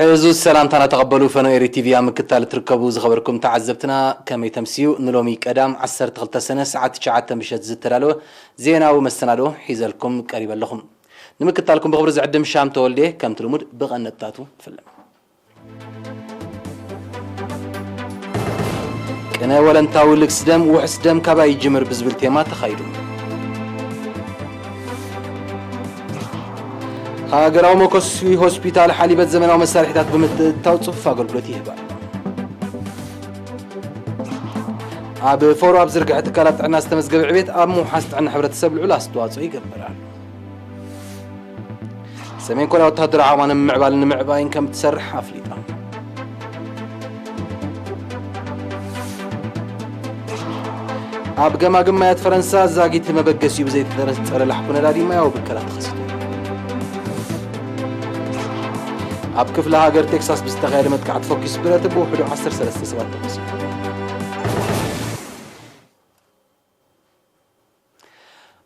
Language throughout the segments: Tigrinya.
ዕዙዝ ሰላምታና ተቐበሉ። ፈኖ ኤሪ ቲቪ ኣብ ምክታል እትርከቡ ዝኸበርኩም ተዓዘብትና፣ ከመይ ተምስዩ? ንሎሚ ቀዳም ዓሰርተ ክልተ ሰነ ሰዓት ትሽዓተ ምሸት ዝተዳለወ ዜናዊ መሰናዶ ሒዘልኩም ቀሪበ ኣለኹም። ንምክታልኩም ብኽብሪ ዝዕድም ሻም ተወልዴ፣ ከምቲ ልሙድ ብቐነጣቱ ንፍለም። ቅነ ወለንታዊ ልግሲ ደም፣ ውሕስ ደም ካባይ ይጅምር ብዝብል ቴማ ተኻይዱ። ሃገራዊ መኮሲ ሆስፒታል ሓሊበት ዘመናዊ መሳርሒታት ብምትእትታው ጽፉፍ ኣገልግሎት ይህብ ኣሎ። ኣብ ፎሮ ኣብ ዝርግሐ ትካላት ጥዕና ዝተመዝገበ ዕቤት ኣብ ምውሓስ ጥዕና ሕብረተሰብ ልዑል ኣስተዋጽኦ ይገብር ኣሎ። ሰሜን ኮርያ ወታደራዊ ዓቕማ ንምምዕባልን ንምዕባይን ከም እትሰርሕ ኣፍሊጣ። ኣብ ገማግም ማያት ፈረንሳ ዛጊት መበገሲኡ ብዘይተነጸረ ላሕኩ ነዳዲ ማያዊ ብከላ ተኸሲቱ። ኣብ ክፍለ ሃገር ቴክሳስ ብዝተኻየደ መጥቃዕቲ ፈኲስ ብረት ብውሕዱ ዓሰርተ ሰለስተ ሰባት ተቐሲሉ።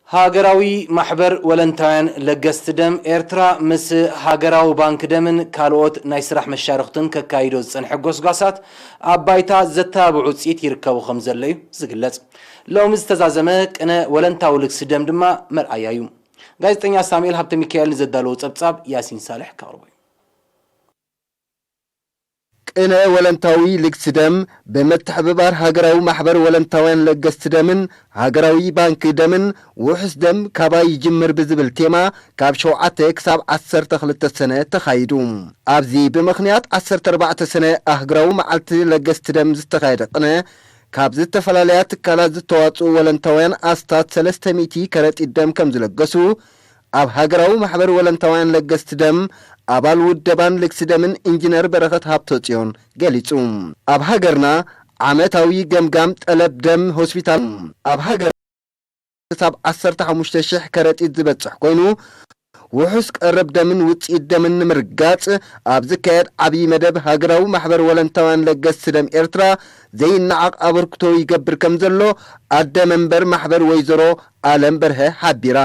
ሃገራዊ ማሕበር ወለንታውያን ለገስቲ ደም ኤርትራ ምስ ሃገራዊ ባንክ ደምን ካልኦት ናይ ስራሕ መሻርኽቱን ከካይዶ ዝጸንሐ ጎስጓሳት ኣብ ባይታ ዘተባብዕ ውጽኢት ይርከቡ ከም ዘሎ እዩ ዝግለጽ። ሎሚ ዝተዛዘመ ቅነ ወለንታዊ ልግሲ ደም ድማ መርኣያ እዩ። ጋዜጠኛ ሳሙኤል ሃብተ ሚካኤል ንዘዳለዎ ጸብጻብ ያሲን ሳልሕ ከቕርቦ እዩ። ቅነ ወለንታዊ ልግሲ ደም ብምትሕብባር ሃገራዊ ማሕበር ወለንታውያን ለገስቲ ደምን ሃገራዊ ባንክ ደምን ውሑስ ደም ካባይ ይጅምር ብዝብል ቴማ ካብ ሸውዓተ ክሳብ ዓሰርተ ክልተ ሰነ ተኻይዱ። ኣብዚ ብምኽንያት ዓሰርተ ኣርባዕተ ሰነ ኣህግራዊ መዓልቲ ለገስቲ ደም ዝተኻየደ ቅነ ካብ ዝተፈላለያ ትካላት ዝተዋጽኡ ወለንታውያን ኣስታት ሰለስተ ሚእቲ ከረጢት ደም ከም ዝለገሱ ኣብ ሃገራዊ ማሕበር ወለንታውያን ለገስቲ ደም ኣባል ውደባን ልግሲ ደምን ኢንጂነር በረኸት ሃብተጽዮን ገሊጹ። ኣብ ሃገርና ዓመታዊ ገምጋም ጠለብ ደም ሆስፒታል ኣብ ሃገር ክሳብ ዓሰርተ ሓሙሽተ ሽሕ ከረጢት ዝበጽሕ ኮይኑ፣ ውሑስ ቀረብ ደምን ውጽኢት ደምን ንምርጋጽ ኣብ ዝካየድ ዓብዪ መደብ ሃገራዊ ማሕበር ወለንታውያን ለገስቲ ደም ኤርትራ ዘይነዓቕ ኣበርክቶ ይገብር ከም ዘሎ ኣደ መንበር ማሕበር ወይዘሮ ኣለም በርሀ ሓቢራ።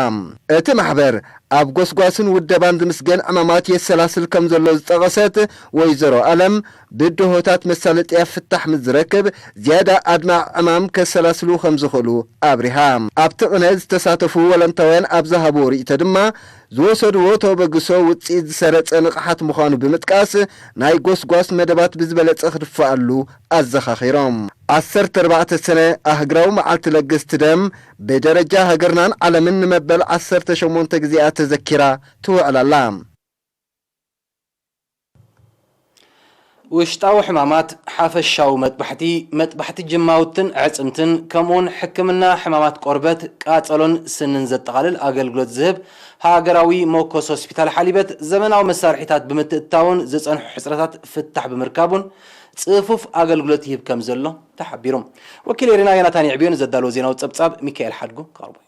እቲ ማሕበር ኣብ ጎስጓስን ውደባን ዝምስገን ዕማማት የሰላስል ከም ዘሎ ዝጠቐሰት ወይዘሮ ኣለም፣ ብድሆታት መሳለጥያ ፍታሕ ምስ ዝረክብ፣ ዝያዳ ኣድማዕ ዕማም ከሰላስሉ ከም ዝኽእሉ ኣብሪሃ። ኣብቲ ቅነ ዝተሳተፉ ወለንታውያን ኣብ ዝሃብዎ ርእይቶ ድማ፣ ዝወሰድዎ ተበግሶ ውጽኢት ዝሰረጸ ንቕሓት ምዃኑ ብምጥቃስ፣ ናይ ጎስጓስ መደባት ብዝበለጸ ክድፍኣሉ ኣዘኻኺሮም። ዓሰርተ ኣርባዕተ ሰነ ኣህግራዊ መዓልቲ ለገስቲ ደም ብደረጃ ሃገርናን ዓለምን ንመበል ዓሰርተ ሸሞንተ ግዜኣ ተዘኪራ ትውዕል ኣላ። ውሽጣዊ ሕማማት፣ ሓፈሻዊ መጥባሕቲ፣ መጥባሕቲ ጅማውትን ኣዕጽምትን፣ ከምኡውን ሕክምና ሕማማት ቆርበት፣ ቃጸሎን ስንን ዘጠቓልል ኣገልግሎት ዝህብ ሃገራዊ መኮስ ሆስፒታል ሓሊበት፣ ዘመናዊ መሳርሒታት ብምትእትታውን ዝጸንሑ ሕጽረታት ፍታሕ ብምርካቡን ጽፉፍ ኣገልግሎት ይህብ ከም ዘሎ ተሓቢሩ። ወኪል ኤሪና ዮናታን ይዕብዮ ንዘዳለዎ ዜናዊ ጸብጻብ ሚካኤል ሓድጉ ክቐርቦ እዩ።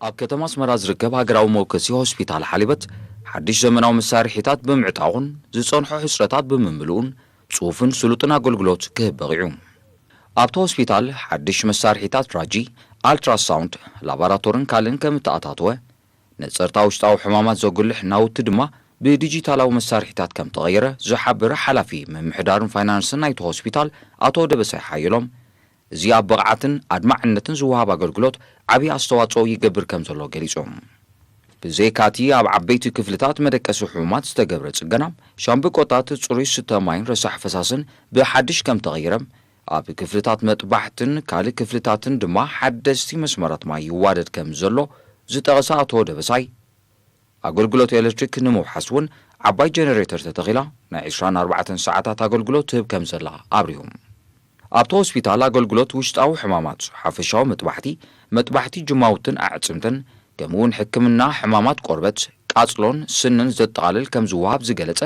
ኣብ ከተማ ኣስመራ ዝርከብ ሃገራዊ መወከሲ ሆስፒታል ሓሊበት ሓድሽ ዘመናዊ መሳርሒታት ብምዕጣቑን ዝጸንሑ ሕጽረታት ብምምልኡን ጽፉፍን ስሉጥን ኣገልግሎት ክህብ በቒዑ። ኣብቲ ሆስፒታል ሓድሽ መሳርሒታት ራጂ፣ ኣልትራሳውንድ፣ ላቦራቶርን ካልእን ከም እተኣታተወ፣ ነጸርታ ውሽጣዊ ሕማማት ዘጉልሕ ናውቲ ድማ ብዲጂታላዊ መሳርሒታት ከም ተቐየረ ዝሓበረ ሓላፊ ምምሕዳርን ፋይናንስን ናይቲ ሆስፒታል ኣቶ ደበሳይ ሓየሎም፣ እዚ ኣብ ብቕዓትን ኣድማዕነትን ዝወሃብ ኣገልግሎት ዓብዪ ኣስተዋጽኦ ይገብር ከም ዘሎ ገሊጾም። ብዘይካቲ ኣብ ዓበይቲ ክፍልታት መደቀሲ ሕሙማት ዝተገብረ ጽገና፣ ሻምብቆታት ጽሩይ ስተ ማይን ረሳሕ ፈሳስን ብሓድሽ ከም ተቐይረ፣ ኣብ ክፍልታት መጥባሕትን ካልእ ክፍልታትን ድማ ሓደስቲ መስመራት ማይ ይዋደድ ከም ዘሎ ዝጠቐሰ ኣቶ ደበሳይ፣ ኣገልግሎት ኤሌክትሪክ ንምውሓስ እውን ዓባይ ጀነሬተር ተተኺላ ናይ ዕስራን ኣርባዕተን ሰዓታት ኣገልግሎት ትህብ ከም ዘላ ኣብሪሁ። ኣብቲ ሆስፒታል ኣገልግሎት ውሽጣዊ ሕማማት፣ ሓፈሻዊ መጥባሕቲ፣ መጥባሕቲ ጅማውትን ኣዕጽምትን፣ ከምኡውን ሕክምና ሕማማት ቆርበት፣ ቃጽሎን ስንን ዘጠቓልል ከም ዝወሃብ ዝገለጸ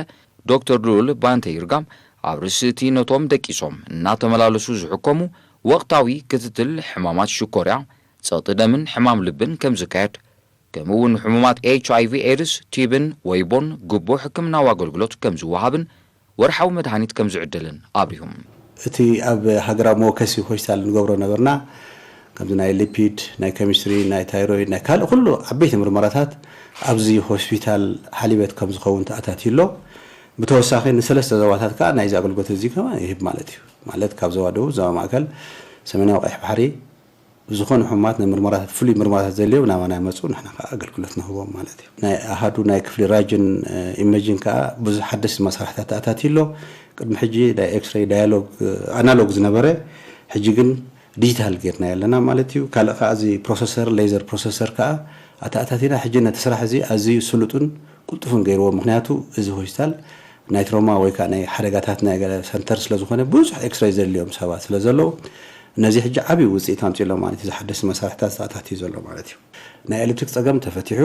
ዶክተር ልኡል ባንተ ይርጋም፣ ኣብ ርእሲ እቲ ነቶም ደቂሶም እናተመላለሱ ዝሕከሙ ወቕታዊ ክትትል ሕማማት ሽኮርያ፣ ጸቕጢ ደምን ሕማም ልብን ከም ዝካየድ፣ ከምኡ እውን ሕሙማት ኤች ኣይ ቪ ኤድስ፣ ቲብን ወይቦን ግቡእ ሕክምናዊ ኣገልግሎት ከም ዝወሃብን ወርሓዊ መድሃኒት ከም ዝዕደልን ኣብሪሁም። እቲ ኣብ ሃገራዊ መወከሲ ሆስፒታል ንገብሮ ነበርና፣ ከምዚ ናይ ሊፒድ፣ ናይ ኬሚስትሪ፣ ናይ ታይሮይድ፣ ናይ ካልእ ኩሉ ዓበይቲ ምርመራታት ኣብዚ ሆስፒታል ሓሊበት ከም ዝኸውን ተኣታትዩ ኣሎ። ብተወሳኺ ንሰለስተ ዞባታት ከኣ ናይዚ ኣገልግሎት እዚ ከኣ ይህብ ማለት እዩ። ማለት ካብ ዞባ ደቡብ፣ ዞባ ማእከል፣ ሰሜናዊ ቀይሕ ባሕሪ፣ ዝኾኑ ሕሙማት ንምርመራታት፣ ፍሉይ ምርመራታት ዘድልዮም ናባና ይመጹ፣ ንሕና ከኣ ኣገልግሎት ንህቦም ማለት እዩ። ናይ ኣሃዱ ናይ ክፍሊ ራጅን፣ እ፣ ኢመጅን ከኣ ብዙሕ ሓደስቲ መሳርሕታት ኣታትዩ ኣሎ። ቅድሚ ሕጂ ናይ ኤክስሬይ ዳያሎግ፣ እ፣ ኣናሎግ ዝነበረ፣ ሕጂ ግን ዲጂታል ጌርናዮ ኣለና ማለት እዩ። ካልእ ከኣ እዚ ፕሮሰሰር፣ ሌዘር ፕሮሰሰር ከኣ ኣተኣታቲና፣ ሕጂ ነቲ ስራሕ እዚ ኣዝዩ ስሉጥን ቅልጡፍን ገይርዎ። ምኽንያቱ እዚ ሆስፒታል ናይ ትሮማ ወይ ከኣ ናይ ሓደጋታት ናይ ገለ ሰንተር ስለ ዝኾነ፣ ብዙሕ ኤክስሬይ ዘድልዮም ሰባት ስለ ዘለዉ፣ ነዚ ሕጂ ዓብዪ ውጽኢት ኣምጺኡ ኣሎ ማለት እዩ። እዚ ሓደስቲ መሳርሕታት ዝተኣታትዩ ዘሎ ማለት እዩ። ናይ ኤሌክትሪክ ጸገም ተፈቲሑ፣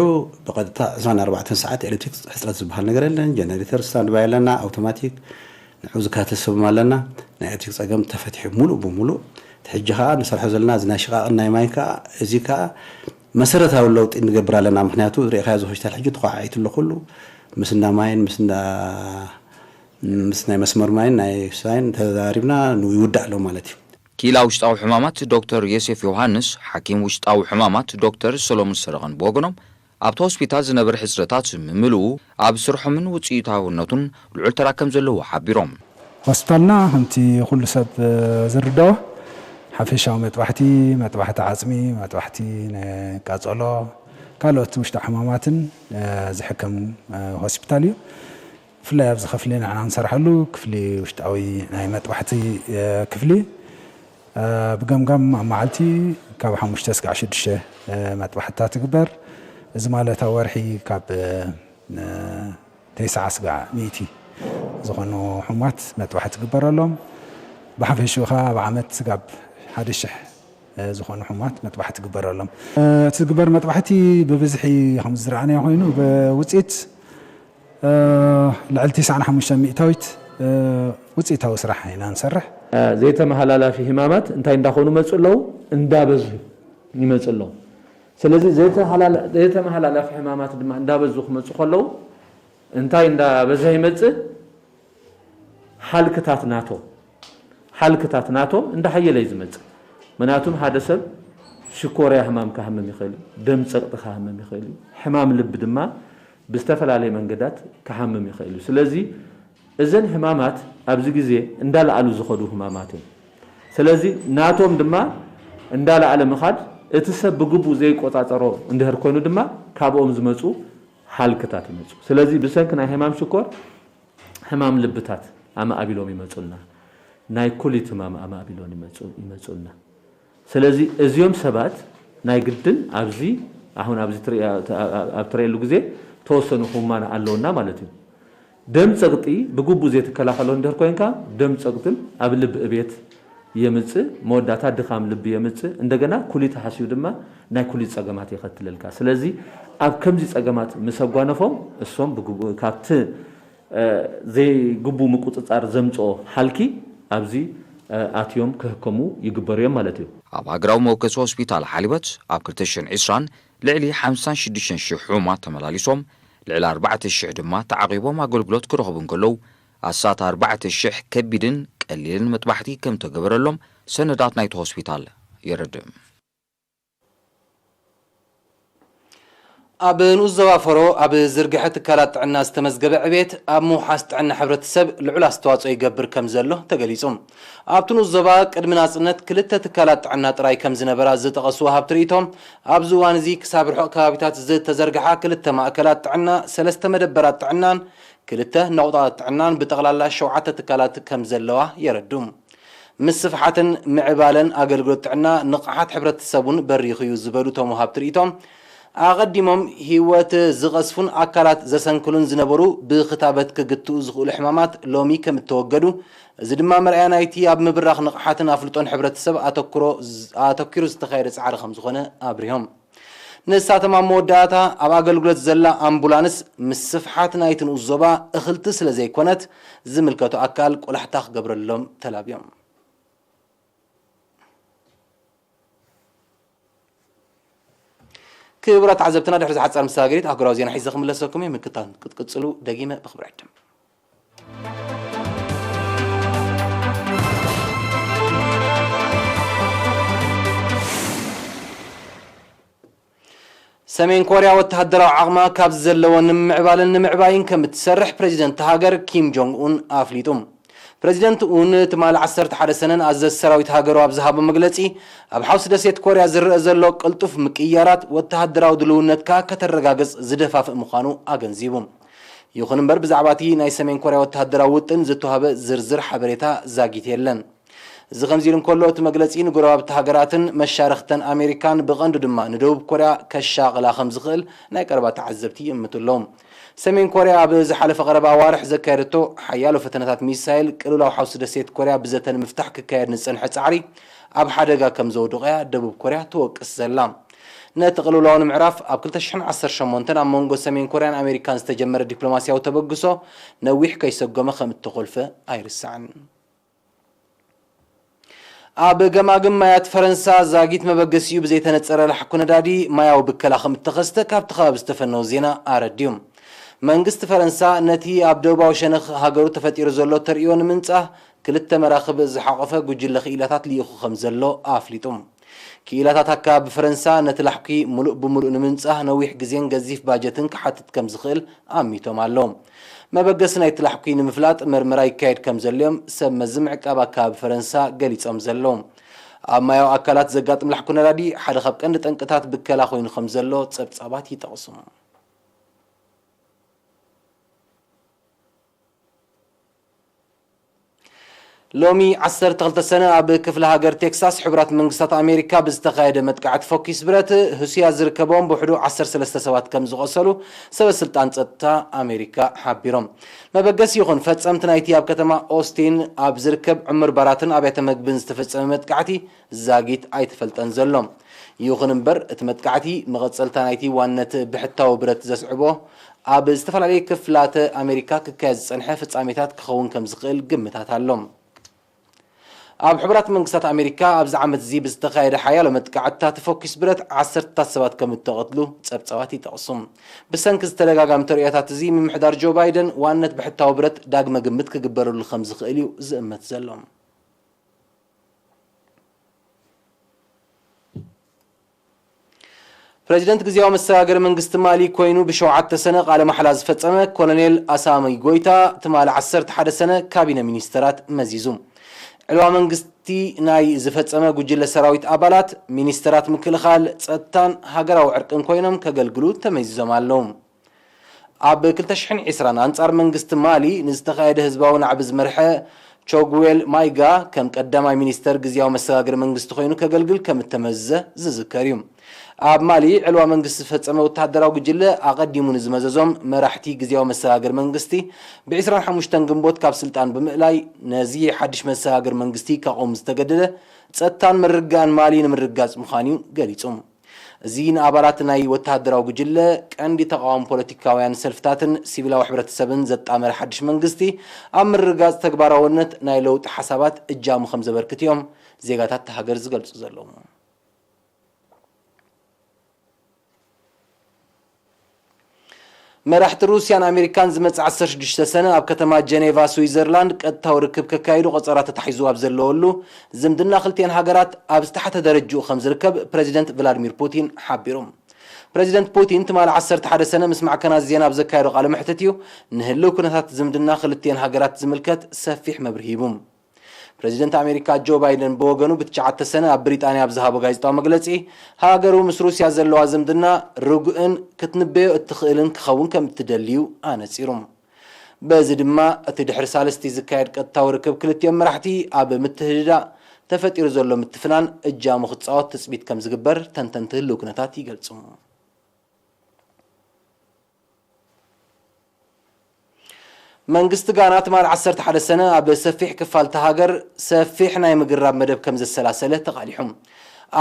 ብቐጥታ ዕስራን ኣርባዕተን ሰዓት ኤሌክትሪክ ሕጽረት ዝበሃል ነገር የለን። ጀነሬተር ስታንድባይ ኣለና፣ ኣውቶማቲክ፣ ንዑ ዝካተት ሰብ ኣለና። ናይ ኤሌክትሪክ ጸገም ተፈቲሑ ሙሉእ ብሙሉእ። እቲ ሕጂ ከኣ ንሰርሖ ዘለና እዚ ናይ ሽቓቕን ናይ ማይን ከኣ፣ እዚ ከኣ መሰረታዊ ለውጢ ንገብር ኣለና። ምኽንያቱ ርኢኻዮ፣ እዚ ሆስፒታል ሕጂ ተኳዓዒቱ ኣሎ ኩሉ፣ ምስ እንዳ ማይን ምስ እንዳ፣ ምስ ናይ መስመር ማይን ናይ ሳይን ተዛሪብና ን-፣ ይውዳእ ኣሎ ማለት እዩ። ክኢላ ውሽጣዊ ሕማማት ዶክተር ዮሴፍ ዮሃንስ፣ ሓኪም ውሽጣዊ ሕማማት ዶክተር ሰሎሞን ሰረቐን ብወገኖም፣ ኣብቲ ሆስፒታል ዝነበረ ሕጽረታት ምምልኡ ኣብ ስርሖምን ውጽኢታውነቱን ልዑል ተራ ከም ዘለዎ ሓቢሮም። ሆስፒታልና ከምቲ ኩሉ ሰብ፣ እ፣ ዝርድኦ ሓፈሻዊ መጥባሕቲ፣ መጥባሕቲ ዓጽሚ፣ መጥባሕቲ ናይ ቃጸሎ፣ ካልኦት ውሽጣዊ ሕማማትን፣ እ፣ ዝሕክም፣ እ፣ ሆስፒታል እዩ። ብፍላይ ኣብዚ ክፍሊ ንሕና ንሰርሐሉ ክፍሊ ውሽጣዊ ናይ መጥባሕቲ፣ እ፣ ክፍሊ፣ እ፣ ብገምጋም ኣብ መዓልቲ ካብ ሓሙሽተ እስካዕ ሽዱሽተ፣ እ፣ መጥባሕትታት ትግበር። እዚ ማለት ኣብ ወርሒ ካብ፣ እ፣ ተስዓ ስጋዕ ሚእቲ ዝኾኑ ሕሙማት መጥባሕቲ ትግበረሎም። ብሓፈሽኡ ኸኣ ኣብ ዓመት ስጋብ ሓደ ሽሕ፣ እ፣ ዝኾኑ ሕሙማት መጥባሕቲ ትግበረሎም። እ፣ እቲ ዝግበር መጥባሕቲ ብብዝሒ ከም ዝረኣናዮ ኮይኑ፣ ብውጽኢት፣ እ፣ ልዕሊ ተስዓን ሓሙሽተን ሚእታዊት፣ እ፣ ውጽኢታዊ ስራሕ ኢና ንሰርሕ። ዘይተመሃላላፊ ህማማት እንታይ እንዳኾኑ መጹ ኣለዉ? እንዳበዝሑ ይመጹ ኣለዉ። ስለዚ ዘይተሃላላ-፣ ዘይተመሃላላፊ ህማማት ድማ እንዳበዙ ክመጹ ከለዉ እንታይ እንዳበዝሐ ይመጽእ? ሓልክታት ናቶም፣ ሓልክታት ናቶም እንዳሓየለ እዩ ዝመጽእ። ምክንያቱም ሓደ ሰብ ሽኮርያ ህማም ክሃምም ይኽእል እዩ፣ ደም ጸቕጢ ክሃምም ይኽእል እዩ፣ ሕማም ልቢ ድማ ብዝተፈላለየ መንገዳት ክሃምም ይኽእል እዩ። ስለዚ እዘን ህማማት ኣብዚ ግዜ እንዳለኣሉ ዝኸዱ ህማማት እዮም። ስለዚ ናቶም ድማ እንዳለኣለ ምኻድ፣ እቲ ሰብ ብግቡእ ዘይቆጻጸሮ እንድሕር ኮይኑ ድማ ካብኦም ዝመጹ ሃልክታት ይመጹ። ስለዚ ብሰንኪ ናይ ህማም ሽኮር ህማም ልብታት ኣማእቢሎም ይመጹልና፣ ናይ ኩሊት ህማም ኣማእቢሎም ይመጹ-፣ ይመጹልና። ስለዚ እዚኦም ሰባት ናይ ግድን ኣብዚ፣ ኣሁን ኣብዚ ትርኢ-፣ ኣብ ትርእየሉ ግዜ ተወሰኑ ህሙማን ኣለውና ማለት እዩ። ደም ጸቕጢ ብግቡእ ዘይትከላኸሎ እንድሕር ኮይንካ፣ ደም ጸቕጥን ኣብ ልቢ እቤት የምጽእ፣ መወዳእታ ድኻም ልቢ የምጽእ፣ እንደገና ኩሊት ሃስዩ ድማ ናይ ኩሊት ጸገማት የኸትለልካ። ስለዚ ኣብ ከምዚ ጸገማት ምስ ኣጓነፎም፣ እሶም ብግቡእ ካብቲ፣ እ፣ ዘይግቡእ ምቁጽጻር ዘምጽኦ ሃልኪ ኣብዚ፣ እ፣ ኣትዮም ክህከሙ ይግበሩ እዮም ማለት እዩ። ኣብ ሃገራዊ መወከሲ ሆስፒታል ሓሊበት ኣብ ክልተ ሽሕን ዕስራን ልዕሊ ሓምሳን ሽዱሽተን ሽሕ ሕሙማት ተመላሊሶም፣ ልዕሊ ኣርባዕተ ሽሕ ድማ ተዓቒቦም ኣገልግሎት ክረኽቡ እንከለዉ፣ ኣስታት ኣርባዕተ ሽሕ ከቢድን ቀሊልን መጥባሕቲ ከም ተገበረሎም ሰነዳት ናይቲ ሆስፒታል የረድእ። ኣብ ንኡስ ዞባ ፈሮ ኣብ ዝርግሐ ትካላት ጥዕና ዝተመዝገበ ዕቤት ኣብ ምውሓስ ጥዕና ሕብረተሰብ ልዑል ኣስተዋፅኦ ይገብር ከም ዘሎ ተገሊጹ። ኣብቲ ንኡስ ዞባ ቅድሚ ናጽነት ክልተ ትካላት ጥዕና ጥራይ ከም ዝነበራ ዝጠቐሱ ወሃብቲ ርእይቶ፣ ኣብዚ እዋን እዚ ክሳብ ርሑቕ ከባቢታት ዝተዘርግሓ ክልተ ማእከላት ጥዕና፣ ሰለስተ መደበራት ጥዕናን ክልተ ነቑጣታት ጥዕናን ብጠቕላላ ሸውዓተ ትካላት ከም ዘለዋ የረዱ። ምስፍሓትን ምዕባለን ኣገልግሎት ጥዕና ንቕሓት ሕብረተሰብ እውን በሪኹ እዩ ዝበሉ እቶም ወሃብቲ ርእይቶ፣ ኣቐዲሞም ህይወት ዝቐስፉን ኣካላት ዘሰንክሉን ዝነበሩ ብክታበት ክግትኡ ዝኽእሉ ሕማማት ሎሚ ከም እተወገዱ፣ እዚ ድማ መርኣያ ናይቲ ኣብ ምብራኽ ንቕሓትን ኣፍልጦን ሕብረተሰብ ኣተኩሮ፣ ኣተኪሩ ዝተኻየደ ጻዕሪ ከም ዝኾነ ኣብሪሆም። ንሳቶም ኣብ መወዳእታ ኣብ ኣገልግሎት ዘላ ኣምቡላንስ ምስፍሓት ናይቲ ንኡስ ዞባ እኽልቲ ስለ ዘይኮነት ዝምልከቶ ኣካል ቆላሕታ ክገብረሎም ተላብዮም። ክቡራት ተዓዘብትና፣ ድሕሪ ዝሓጻር መሰጋገሪት ኣህጉራዊ ዜና ሒዘ ክምለሰኩም እየ። ምክታል ክትቅጽሉ ደጊመ ብኽብሪ ዕድም። ሰሜን ኮርያ ወተሃደራዊ ዓቕማ ካብ ዘለዎን ንምምዕባልን ንምዕባይን ከም እትሰርሕ ፕሬዚደንት ሃገር ኪም ጆንግ ኡን ኣፍሊጡ። ፕሬዚደንት ኡን ትማሊ ዓሰርተ ሓደ ሰነን ኣዘዝ ሰራዊት ሃገሩ ኣብ ዝሃቦ መግለጺ፣ ኣብ ሓውሲ ደሴት ኮርያ ዝረአ ዘሎ ቅልጡፍ ምቅይያራት ወተሃደራዊ ድልውነትካ ከተረጋግጽ ዝደፋፍእ ምዃኑ ኣገንዚቡ። ይኹን እምበር ብዛዕባ እቲ ናይ ሰሜን ኮርያ ወተሃደራዊ ውጥን ዝተዋህበ ዝርዝር ሓበሬታ ዛጊት የለን። እዚ ከምዚ ኢሉ እንከሎ፣ እቲ መግለጺ ንጎረባብቲ ሃገራትን መሻርኽተን ኣሜሪካን ብቐንዱ ድማ ንደቡብ ኮርያ ከሻቕላ ከም ዝኽእል ናይ ቀረባ ተዓዘብቲ ይእምቱ ኣለዉ። ሰሜን ኮርያ ኣብ ዝሓለፈ ቀረባ ኣዋርሕ ዘካየደቶ ሓያሎ ፈተነታት ሚሳይል ቅልውላው ሓውሲ ደሴት ኮርያ ብዘተ ንምፍታሕ ክካየድ ንጸንሐ ጻዕሪ ኣብ ሓደጋ ከም ዘውድቖ እያ ደቡብ ኮርያ ትወቅስ ዘላ። ነቲ ቅልውላው ንምዕራፍ ኣብ ክልተ ሽሕን ዓሰርተ ሸሞንተን ኣብ መንጎ ሰሜን ኮርያን ኣሜሪካን ዝተጀመረ ዲፕሎማስያዊ ተበግሶ ነዊሕ ከይሰጎመ ከም እተኾልፈ ኣይርሳዕን። ኣብ ገማግም ማያት ፈረንሳ ዛጊት መበገሲኡ ብዘይተነጸረ ላሕኩ ነዳዲ ማያዊ ብከላ ከም እተኸስተ ካብቲ ከባቢ ዝተፈነወ ዜና ኣረድዩ። መንግስቲ ፈረንሳ ነቲ ኣብ ደቡባዊ ሸነኽ ሃገሩ ተፈጢሩ ዘሎ ተርእዮ ንምንጻህ ክልተ መራኽብ ዝሓቖፈ ጉጅለ ክኢላታት ልኢኹ ከም ዘሎ ኣፍሊጡ። ክኢላታት ኣከባቢ ፈረንሳ ነቲ ላሕኩ ምሉእ ብምሉእ ንምንጻህ ነዊሕ ግዜን ገዚፍ ባጀትን ክሓትት ከም ዝኽእል ኣሚቶም ኣለዉ። መበገሲ ናይቲ ላሕኩ ንምፍላጥ መርመራ ይካየድ ከም ዘሎ'ዮም ሰብ መዚ ምዕቃብ ኣከባቢ ፈረንሳ ገሊጾም ዘለዉ። ኣብ ማያዊ ኣካላት ዘጋጥም ላሕኩ ነዳዲ ሓደ ካብ ቀንዲ ጠንቅታት ብከላ ኮይኑ ከም ዘሎ ጸብጻባት ይጠቕሱ። ሎሚ ዓሰርተ ክልተ ሰነ ኣብ ክፍለ ሃገር ቴክሳስ ሕቡራት መንግስታት ኣሜሪካ ብዝተኻየደ መጥቃዕቲ ፈኲስ ብረት ህሱያት ዝርከቦም ብውሕዱ ዓሰርተ ሰለስተ ሰባት ከም ዝቖሰሉ ሰበ ስልጣን ጸጥታ ኣሜሪካ ሓቢሮም። መበገሲ ይኹን ፈጸምቲ ናይቲ ኣብ ከተማ ኦስቲን ኣብ ዝርከብ ዕሙር ባራትን ኣብያተ መግብን ዝተፈጸመ መጥቃዕቲ ዛጊት ኣይተፈልጠን ዘሎ። ይኹን እምበር፣ እቲ መጥቃዕቲ መቐጸልታ ናይቲ ዋንነት ብሕታዊ ብረት ዘስዕቦ ኣብ ዝተፈላለየ ክፍላተ ኣሜሪካ ክካየድ ዝጸንሐ ፍጻሜታት ክኸውን ከም ዝኽእል ግምታት ኣሎ። ኣብ ሕቡራት መንግስታት ኣሜሪካ ኣብዚ ዓመት እዚ ብዝተኻየደ ሓያሎ መጥቃዕትታት ፈኲስ ብረት ዓሰርተታት ሰባት ከም እተቐትሉ ጸብጻባት ይጠቕሱ። ብሰንኪ ዝተደጋጋሚ ተርእዮታት እዚ፣ ምምሕዳር ጆ ባይደን ዋንነት ብሕታዊ ብረት ዳግመ ግምት ክግበረሉ ከም ዝኽእል እዩ ዝእመት ዘሎ። ፕሬዚደንት ግዜያዊ መሰጋገሪ መንግስቲ ማሊ ኮይኑ ብሸውዓተ ሰነ ቃለ ማሕላ ዝፈጸመ ኮሎኔል ኣሳሚ ጎይታ ትማሊ ዓሰርተ ሓደ ሰነ ካቢነ ሚኒስተራት መዚዙ። ዕልዋ መንግስቲ ናይ ዝፈጸመ ጉጅለ ሰራዊት ኣባላት፣ ሚኒስተራት ምክልኻል፣ ጸጥታን ሃገራዊ ዕርቅን ኮይኖም ከገልግሉ ተመዚዞም ኣለዉ። ኣብ ክልተ ሽሕን ዕስራን ኣንጻር መንግስቲ ማሊ ንዝተኻየደ ህዝባዊ ናዕቢ ዝመርሐ ቾጉዌል ማይጋ ከም ቀዳማይ ሚኒስተር ግዝያዊ መሰጋገሪ መንግስቲ ኮይኑ ከገልግል ከም እተመዘ ዝዝከር እዩ። ኣብ ማሊ ዕልዋ መንግስቲ ዝፈጸመ ወተሃደራዊ ጉጅለ ኣቐዲሙ ንዝመዘዞም መራሕቲ ግዝያዊ መሰጋገሪ መንግስቲ ብ ዕስራን ሓሙሽተን ግንቦት ካብ ስልጣን ብምእላይ ነዚ ሓድሽ መሰጋገሪ መንግስቲ ከቑም ዝተገደደ ጸጥታን ምርግጋእን ማሊ ንምርግጋጽ ምዃኑ እዩ ገሊጹ። እዚ ንኣባላት ናይ ወተሃደራዊ ጉጅለ፣ ቀንዲ ተቓዋሚ ፖለቲካውያን ሰልፍታትን ሲቪላዊ ሕብረተሰብን ዘጣመረ ሓድሽ መንግስቲ፣ ኣብ ምርግጋጽ ተግባራውነት ናይ ለውጢ ሓሳባት እጃሙ ከም ዘበርክት እዮም ዜጋታት እታ ሃገር ዝገልጹ ዘለዉ። መራሕቲ ሩስያን ኣሜሪካን ዝመጽእ ዓሰርተ ሽዱሽተ ሰነ ኣብ ከተማ ጀኔቫ ስዊዘርላንድ ቀጥታዊ ርክብ ከካይዱ ቆጸራ ተታሒዙ ኣብ ዘለወሉ፣ ዝምድና ክልቲኤን ሃገራት ኣብ ዝተሓተ ደረጅኡ ከም ዝርከብ ፕረዚደንት ቭላድሚር ፑቲን ሓቢሩ። ፕረዚደንት ፑቲን ትማሊ ዓሰርተ ሓደ ሰነ ምስ ማዕከናት ዜና ኣብ ዘካየዶ ቃለ መሕትት እዩ፣ ንህልው ኩነታት ዝምድና ክልቲኤን ሃገራት ዝምልከት ሰፊሕ መብርሂ ሂቡ። ፕረዚደንት ኣሜሪካ ጆ ባይደን ብወገኑ ብትሽዓተ ሰነ ኣብ ብሪጣንያ ኣብ ዝሃቦ ጋዜጣዊ መግለጺ፣ ሃገሩ ምስ ሩስያ ዘለዋ ዝምድና ርጉእን ክትንበዮ እትኽእልን ክኸውን ከም እትደሊ እዩ ኣነጺሩ። በዚ ድማ እቲ ድሕሪ ሳልስቲ ዝካየድ ቀጥታዊ ርክብ ክልቲኦም መራሕቲ ኣብ ምትህድዳእ ተፈጢሩ ዘሎ ምትፍናን እጃሙ ክጻወት ትጽቢት ከም ዝግበር ተንተንቲ ህልው ኩነታት ይገልጹ። መንግስቲ ጋና ትማሊ ዓሰርተ ሓደ ሰነ ኣብ ሰፊሕ ክፋል እታ ሃገር ሰፊሕ ናይ ምግራብ መደብ ከም ዘሰላሰለ ተቓሊሑ።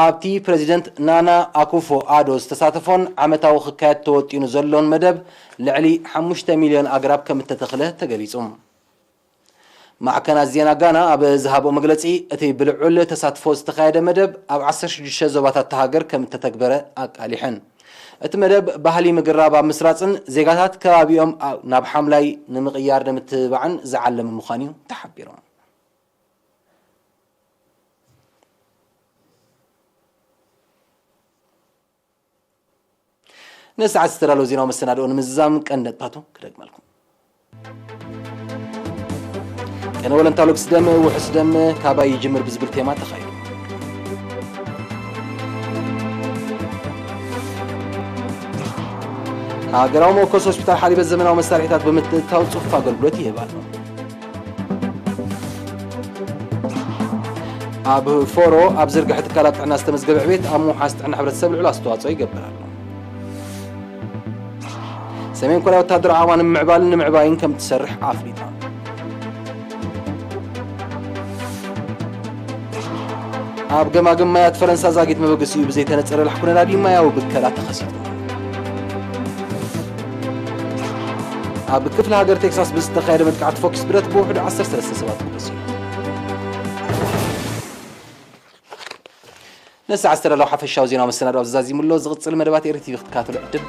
ኣብቲ ፕረዚደንት ናና ኣኩፎ ኣዶ ዝተሳተፎን ዓመታዊ ክካየድ ተወጢኑ ዘሎን መደብ ልዕሊ ሓሙሽተ ሚልዮን ኣግራብ ከም እተተኽለ ተገሊጹ። ማዕከናት ዜና ጋና ኣብ ዝሃብኦ መግለጺ፣ እቲ ብልዑል ተሳትፎ ዝተኻየደ መደብ ኣብ ዓሰርተ ሽዱሽተ ዞባታት እታ ሃገር ከም እተተግበረ ኣቃሊሐን። እቲ መደብ ባህሊ ምግራብ ኣብ ምስራጽን ዜጋታት ከባቢኦም ኣብ፣ ናብ ሓምላይ ንምቕያር ንምትብባዕን ዝዓለመ ምዃኑ እዩ ተሓቢሩ። ንሰዓት ዝተዳለወ ዜናዊ መሰናድኦ ንምዝዛም ቀንዲ ነጥባቱ ክደግመልኩም። ቅነ ወለንታ ሎግስ ደም ውሑስ ደም ካባይ ይጅምር ብዝብል ቴማ ተኻይዱ። ሃገራዊ መወከሲ ሆስፒታል ሓሊበት ዘመናዊ መሳርሒታት ብምትእትታው ጽፉፍ ኣገልግሎት ይህብ ኣሎ። ኣብ ፎሮ ኣብ ዝርግሐ ትካላት ጥዕና ዝተመዝገበ ዕቤት ኣብ ምውሓስ ጥዕና ሕብረተሰብ ልዑል ኣስተዋፅኦ ይገብር ኣሎ። ሰሜን ኮርያ ወታደራዊ ዓቕማ ንምምዕባልን ንምዕባይን ከም ትሰርሕ ኣፍሊጣ። ኣብ ገማግም ማያት ፈረንሳ ዛጊት መበገሲኡ ብዘይተነጸረ ላሕኩ ነዳዲ ማያዊ ብከላ ተኸሲቱ። ኣብ ክፍለ ሃገር ቴክሳስ ብዝተኻየደ መጥቃዕቲ ፎኪስ ብረት ብውሕዱ ዓሰርተ ሰለስተ ሰባት ተቐሲሉ። ነዚ ዓሰርተ ዳላዊ ሓፈሻዊ ዜናዊ መሰናዶ ኣብ ዛዚሙ ኣሎ። ዝቕጽል መደባት ኤሪ ቲቪ ክትከታተሉ ዕድል